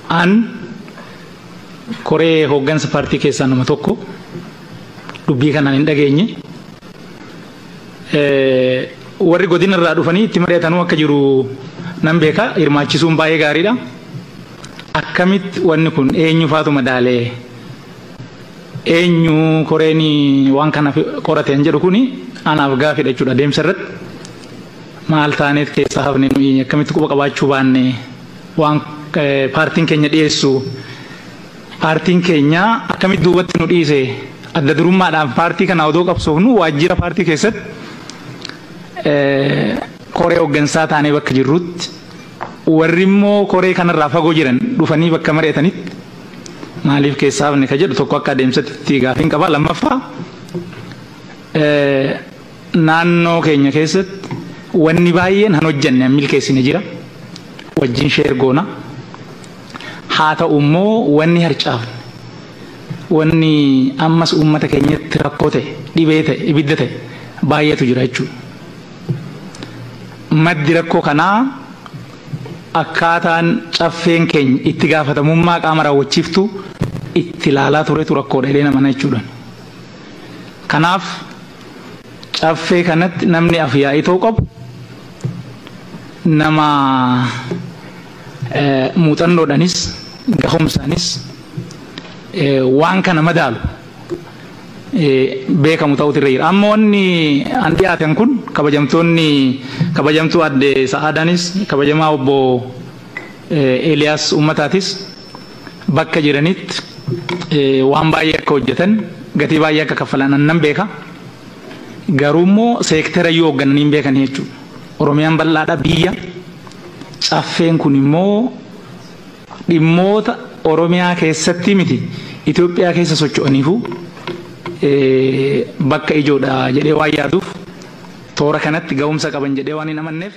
An koree hooggansa paartii keessaa nama tokko dubbii kanaan hin dhageenye. Warri godina irraa dhufanii itti mari'atanuu akka jiru nan beeka, hirmaachisuun baay'ee gaariidha. Akkamitti wanni kun eenyu faatu madaalee, eenyu koreen waan kana qorateen jedhu kuni anaaf gaafidha jechuudha deemsa irratti. Maal taaneet keessaa hafne nuyi, akkamitti quba qabaachuu baanne waan paartiin keenya dhiyeessu, paartiin keenya akkamitti duubatti nu dhiise? Adda durummaadhaan paartii kana odoo qabsoofnu waajjira paartii keessatti koree hooggansaa taanee bakka jirrutti, warri immoo koree kanarraa fagoo jiran dhufanii bakka mari'atanitti maaliif keessaa hafne ka jedhu tokko akka adeemsatti gaafiin qaba. Lammaffaa, naannoo keenya keessatti wanni baay'een han hojjenne milkeessine jira. Wajjin share goona. Haa ta'u immoo wanni harcaafne, wanni ammas uummata keenyatti rakkoo ta'e, dhibee ta'e, ibidda ta'e baay'eetu jira jechuudha. Maddi rakkoo kanaa akkaataan caffeen keenya itti gaafatamummaa qaama raawwachiiftu itti ilaalaa turetu rakkoodha jedhee namana jechuudha. Kanaaf caffee kanatti namni afyaa'ii ta'uu qabu nama muuxannoodhaanis gahumsaanis waan kana madaalu beekamu ta'utu irra jira. Amma wanni an dhiyaatan kun, kabajamtoonni, kabajamtuu adde Sa'aadaanis, kabajamaa obbo Eeliyaas Ummataatis bakka jiranitti waan baay'ee akka hojjetan, gatii baay'ee akka kaffalan nan beeka. Garuu immoo seektera iyyuu hooggananii hin beekan jechuudha. Oromiyaan bal'aadha biyya. Caffeen kun immoo dhimmoota Oromiyaa keessatti miti, Itoophiyaa keessa socho'aniifu bakka ijoodha jedhee waan yaaduuf, toora kanatti ga'umsa qaban jedhee waan hin amanneef.